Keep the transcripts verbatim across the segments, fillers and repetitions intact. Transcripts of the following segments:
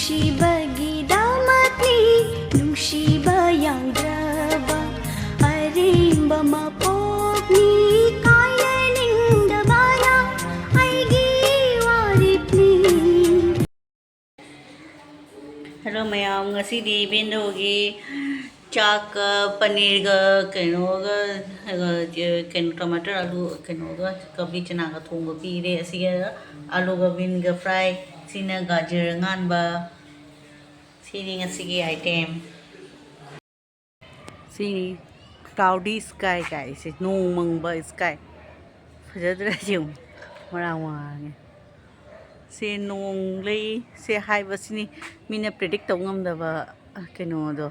ꯅꯨꯡꯁꯤꯕꯒꯤꯗꯃꯛꯅꯤ, ꯅꯨꯡꯁꯤꯕ ꯌꯥꯎꯗ꯭ꯔꯕ ꯑꯔꯦꯝꯕ ꯃꯄꯣꯛꯅꯤ, ꯀꯥꯏꯅꯅꯤꯡꯗꯕꯅ ꯑꯩꯒꯤ ꯋꯥꯔꯦꯞꯅꯤ꯫ Hello ꯃꯌꯥꯝ, ꯉꯁꯤꯗꯤ ꯏꯕꯦꯟꯗꯧꯒꯤ ꯆꯥꯛꯀ ꯄꯅꯤꯔꯒ ꯀꯩꯅꯣꯒ, ꯑ, ꯀꯩꯅꯣ, ꯇꯃꯥꯇꯔ, ꯑꯂꯨ, ꯀꯩꯅꯣꯒ, ꯀꯕ꯭ꯂꯤ ꯆꯅꯥꯒ ꯊꯣꯡꯕ ꯄꯤꯔꯦ꯫ ꯑꯁꯤꯒ ꯑꯂꯨꯒ ꯕꯤꯟꯒ ꯐ꯭ꯔꯥꯏ꯫ ꯁꯤꯅ ꯒꯥꯖꯔ ꯉꯥꯟꯕ꯫ ꯁꯤꯅꯤ ꯉꯁꯤꯒꯤ ꯑꯥꯏꯇꯦꯝ꯫ ꯁꯤꯅꯤ cloudy sky ꯀꯥꯏꯁꯦ, ꯅꯣꯡ ꯃꯪꯕ sky꯫ ꯐꯖꯗ꯭ꯔꯥ ꯌꯦꯡꯉꯨ, ꯃꯔꯥꯡ ꯃꯔꯥꯡꯉꯦ꯫ ꯁꯦ ꯅꯣꯡ ꯂꯩ, ꯁꯦ ꯍꯥꯏꯕꯁꯤꯅꯤ ꯃꯤꯅ predict ꯇꯧ ꯉꯝꯗꯕ, ꯑ, ꯀꯩꯅꯣꯗꯣ꯫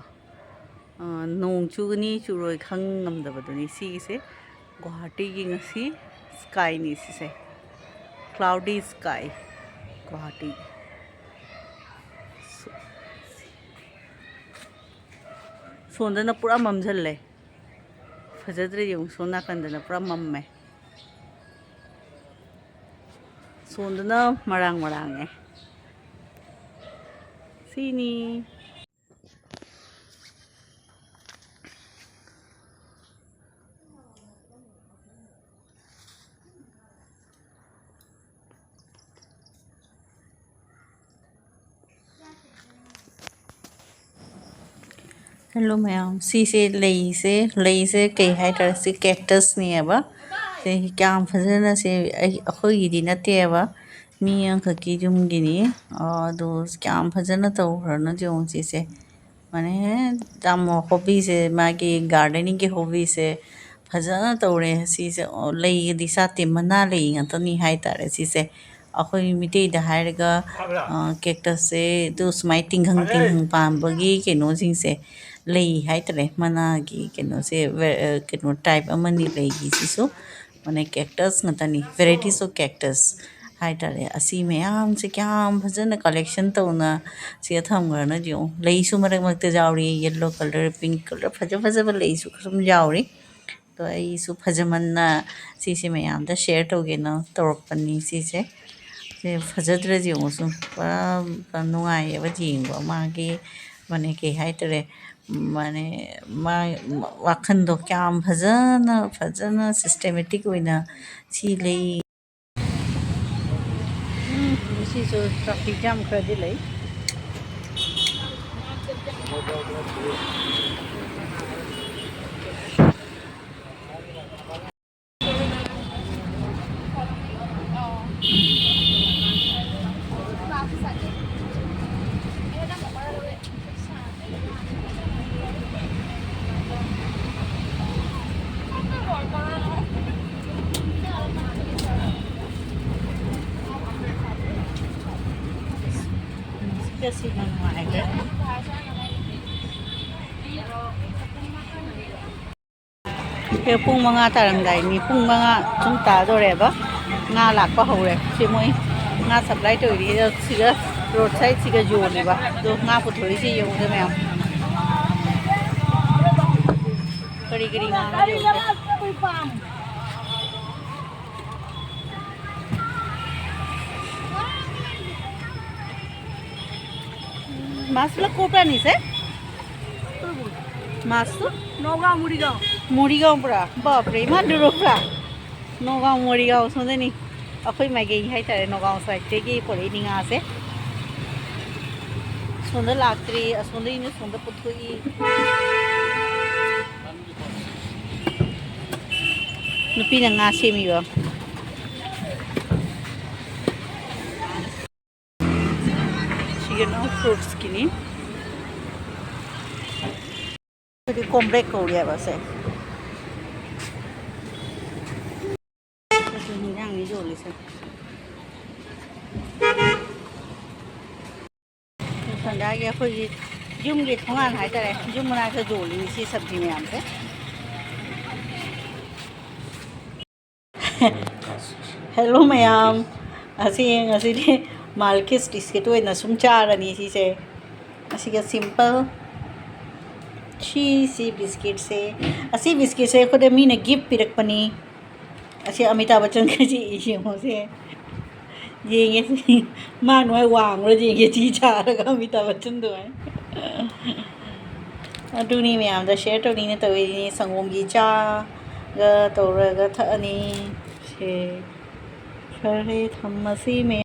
ꯑ, ꯅꯣꯡ ꯆꯨꯒꯅꯤ ꯆꯨꯔꯣꯏ ꯈꯪ ꯉꯝꯗꯕꯗꯨꯅꯤ꯫ ꯁꯤꯒꯤꯁꯦ ꯒꯨꯋꯥꯍꯥꯇꯤꯒꯤ ꯉꯁꯤ skyꯅꯤ ꯁꯤꯁꯦ, cloudy sky ꯒꯨꯋꯥꯍꯥꯇꯤ꯫ ꯁꯣꯝꯗꯅ ꯄꯨꯔꯥ ꯃꯝꯁꯤꯜꯂꯦ, ꯐꯖꯗ꯭ꯔꯦ ꯌꯦꯡꯉꯨ, ꯁꯣꯝ ꯅꯥꯀꯟꯗꯅ ꯄꯨꯔꯥ ꯃꯝꯃꯦ꯫ ꯁꯣꯝꯗꯅ ꯃꯔꯥꯡ ꯃꯔꯥꯡꯉꯦ꯫ ꯁꯤꯅꯤ꯫ Hello ꯃꯌꯥꯝ, ꯁꯤꯁꯦ ꯂꯩꯁꯦ, ꯂꯩꯁꯦ ꯀꯩ ꯍꯥꯏꯇꯥꯔꯦ, ꯁꯤ cactusꯅꯦꯕ꯫ ꯁꯤ ꯀꯌꯥꯝ ꯐꯖꯅ, ꯁꯤ ꯑꯩ, ꯑꯩꯈꯣꯏꯒꯤꯗꯤ ꯅꯠꯇꯦꯕ, ꯃꯤ ꯑꯃꯈꯛꯀꯤ ꯌꯨꯝꯒꯤꯅꯤ꯫ ꯑꯗꯣ ꯀꯌꯥꯝ ꯐꯖꯅ ꯇꯧꯈ꯭ꯔꯅꯣ ꯌꯦꯡꯉꯨ ꯁꯤꯁꯦ꯫ ꯃꯥꯅꯦ, ꯌꯥꯝ hobbyꯁꯦ, ꯃꯥꯒꯤ gardeningꯒꯤ hobbyꯁꯦ ꯐꯖꯅ ꯇꯧꯔꯦ꯫ ꯁꯤꯁꯦ, ꯑꯣ, ꯂꯩꯒꯗꯤ ꯁꯥꯠꯇꯦ, ꯃꯅꯥ ꯂꯩ ꯉꯥꯛꯇꯅꯤ ꯍꯥꯏꯇꯥꯔꯦ꯫ ꯁꯤꯁꯦ ꯑꯩꯈꯣꯏ ꯃꯤꯇꯩꯗ ꯍꯥꯏꯔꯒ, ꯑ, cactusꯁꯦ ꯑꯗꯨ ꯁꯨꯃꯥꯏꯅ ꯇꯤꯡꯈꯪ ꯇꯤꯡꯈꯪ ꯄꯥꯟꯕꯒꯤ ꯀꯩꯅꯣꯁꯤꯡꯁꯦ, ꯂꯩ ꯍꯥꯏꯇꯥꯔꯦ, ꯃꯅꯥꯒꯤ ꯀꯩꯅꯣꯁꯦ, ꯀꯩꯅꯣ type ꯑꯃꯅꯤ ꯂꯩꯒꯤꯁꯤꯁꯨ꯫ ꯃꯥꯅꯦ, cactus ꯉꯥꯛꯇꯅꯤ, varieties of cactus ꯍꯥꯏꯇꯥꯔꯦ꯫ ꯑꯁꯤ ꯃꯌꯥꯝꯁꯦ ꯀꯌꯥꯝ ꯐꯖꯅ collection ꯇꯧꯅ ꯁꯤꯗ ꯊꯝꯈ꯭ꯔꯅꯣ ꯌꯦꯡꯉꯨ꯫ ꯂꯩꯁꯨ ꯃꯔꯛ ꯃꯔꯛꯇ ꯌꯥꯎꯔꯤ, yellow colour, pink colour, ꯐꯖ ꯐꯖꯕ ꯂꯩꯁꯨ ꯁꯨꯝ ꯌꯥꯎꯔꯤ꯫ ꯑꯗꯣ ꯑꯩꯁꯨ ꯐꯖꯃꯟꯅ ꯁꯤꯁꯦ ꯃꯌꯥꯝꯗ share ꯇꯧꯒꯦꯅ ꯇꯧꯔꯛꯄꯅꯤ ꯁꯤꯁꯦ꯫ ꯁꯦ ꯐꯖꯗ꯭ꯔꯗꯤ ꯌꯦꯡꯉꯨ ꯁꯨꯝ꯫ ꯄꯨꯔꯥ ꯅꯨꯡꯉꯥꯏꯌꯦꯕ ꯌꯦꯡꯕ꯫ ꯃꯥꯒꯤ, ꯃꯥꯅꯦ, ꯀꯩ ꯍꯥꯏꯇꯥꯔꯦ, ꯃꯥꯅꯦ, ꯃꯥ ꯋꯥꯈꯜꯗꯣ ꯀꯌꯥꯝ ꯐꯖꯅ, ꯐꯖꯅ systematic ꯑꯣꯏꯅ ꯁꯤ ꯂꯩ꯫ ꯎꯝ, ꯉꯁꯤꯁꯨ traffic jam ꯈꯔꯗꯤ ꯂꯩ꯫ ꯁꯤꯒ ꯁꯤꯒ ꯅꯨꯡꯉꯥꯏꯈ꯭ꯔꯦ꯫ ꯁꯦ ꯄꯨꯡ ꯃꯉꯥ ꯇꯥꯔꯝꯗꯥꯏꯅꯤ, ꯄꯨꯡ ꯃꯉꯥ ꯁꯨꯝ ꯇꯥꯗꯣꯔꯦꯕ꯫ ꯉꯥ ꯂꯥꯛꯄ ꯍꯧꯔꯦ꯫ ꯁꯤ ꯃꯣꯏ ꯉꯥ supply ꯇꯧꯔꯤꯁꯤꯒ, ꯁꯤꯒ road side ꯁꯤꯒ ꯌꯣꯜꯂꯤꯕ꯫ ꯑꯗꯣ ꯉꯥ ꯄꯨꯊꯣꯔꯛꯏꯁꯤ ꯌꯦꯡꯉꯨꯗ ꯃꯌꯥꯝ꯫ ꯀꯔꯤ ꯀꯔꯤ ꯉꯥꯅꯣ ꯌꯦꯡꯉꯨꯗ꯫ মাছবিলাক ক'ৰ পৰা আনিছে? মাছটো? নগাঁও, মৰিগাঁও। মৰিগাঁওৰ পৰা? বাপৰে, ইমান দূৰৰ পৰা? নগাঁও, মৰিগাঁও, ꯁꯣꯝꯗꯅꯤ꯫ ꯑꯩꯈꯣꯏ ꯃꯥꯏꯀꯩ ꯍꯥꯏꯇꯥꯔꯦ, ꯅꯣꯒꯥꯎ sideꯇꯒꯤ ꯄꯨꯔꯛꯏꯅꯤ ꯉꯥꯁꯦ꯫ ꯁꯣꯝꯗ ꯂꯥꯛꯇ꯭ꯔꯤ, ꯑꯁꯣꯝꯗꯒꯤꯅ ꯁꯣꯝꯗ ꯄꯨꯊꯣꯛꯏ꯫ ꯅꯨꯄꯤꯅ ꯉꯥ ꯁꯦꯝꯃꯤꯕ꯫ ꯁꯤꯒꯤꯅ fruitsꯀꯤꯅꯤ꯫ ꯑꯗꯨꯗꯤ ꯀꯣꯝꯕ꯭ꯔꯦꯛ ꯀꯧꯔꯦꯕ ꯁꯦ꯫ ꯑꯗꯨ ꯍꯤꯟꯖꯥꯡꯅꯤ ꯌꯣꯜꯂꯤꯁꯦ꯫ ꯁꯟꯗꯥꯒꯤ ꯑꯩꯈꯣꯏꯒꯤ ꯌꯨꯝꯒꯤ ꯊꯣꯡꯒꯥꯟ ꯍꯥꯏꯇꯥꯔꯦ, ꯌꯨꯝ ꯃꯅꯥꯛꯇ ꯌꯣꯜꯂꯤ ꯁꯤ ꯁꯕꯖꯤ ꯃꯌꯥꯝꯁꯦ꯫ Hello ꯃꯌꯥꯝ, ꯑꯁꯤ ꯉꯁꯤꯗꯤ ꯃꯥꯜꯀꯤꯁ ꯕꯤꯁꯀꯤꯠ ꯑꯣꯏꯅ ꯁꯨꯝ ꯆꯥꯔꯅꯤ ꯁꯤꯁꯦ꯫ ꯑꯁꯤꯒ simple ꯁꯤ, ꯁꯤ ꯕꯤꯁꯀꯤꯠꯁꯦ, ꯑꯁꯤ ꯕꯤꯁꯀꯤꯠꯁꯦ ꯑꯩꯈꯣꯏꯗ ꯃꯤꯅ gift ꯄꯤꯔꯛꯄꯅꯤ꯫ ꯑꯁꯤ ꯑꯃꯤꯇꯥꯕ ꯕꯆꯟꯒꯁꯤ ꯌꯦꯡꯉꯨꯁꯦ꯫ ꯌꯦꯡꯒꯦ꯫ ꯃꯥ ꯅꯨꯡꯉꯥꯏ ꯋꯥꯡꯕ꯭ꯔꯥ ꯌꯦꯡꯒꯦ, ꯊꯤ ꯆꯥꯔꯒ ꯑꯃꯤꯇꯥꯕ ꯕꯆꯟ ꯑꯗꯨꯃꯥꯏꯅ꯫ ꯑꯗꯨꯅꯤ ꯃꯌꯥꯝꯗ share ꯇꯧꯅꯤꯡꯅ ꯇꯧꯔꯤꯅꯤ, ꯁꯪꯒꯣꯝꯒꯤ ꯆꯥꯒ ꯇꯧꯔꯒ ꯊꯛꯑꯅꯤ꯫ ꯁꯦ, ꯐꯔꯦ, ꯊꯝꯃꯁꯤ ꯃꯌꯥꯝ꯫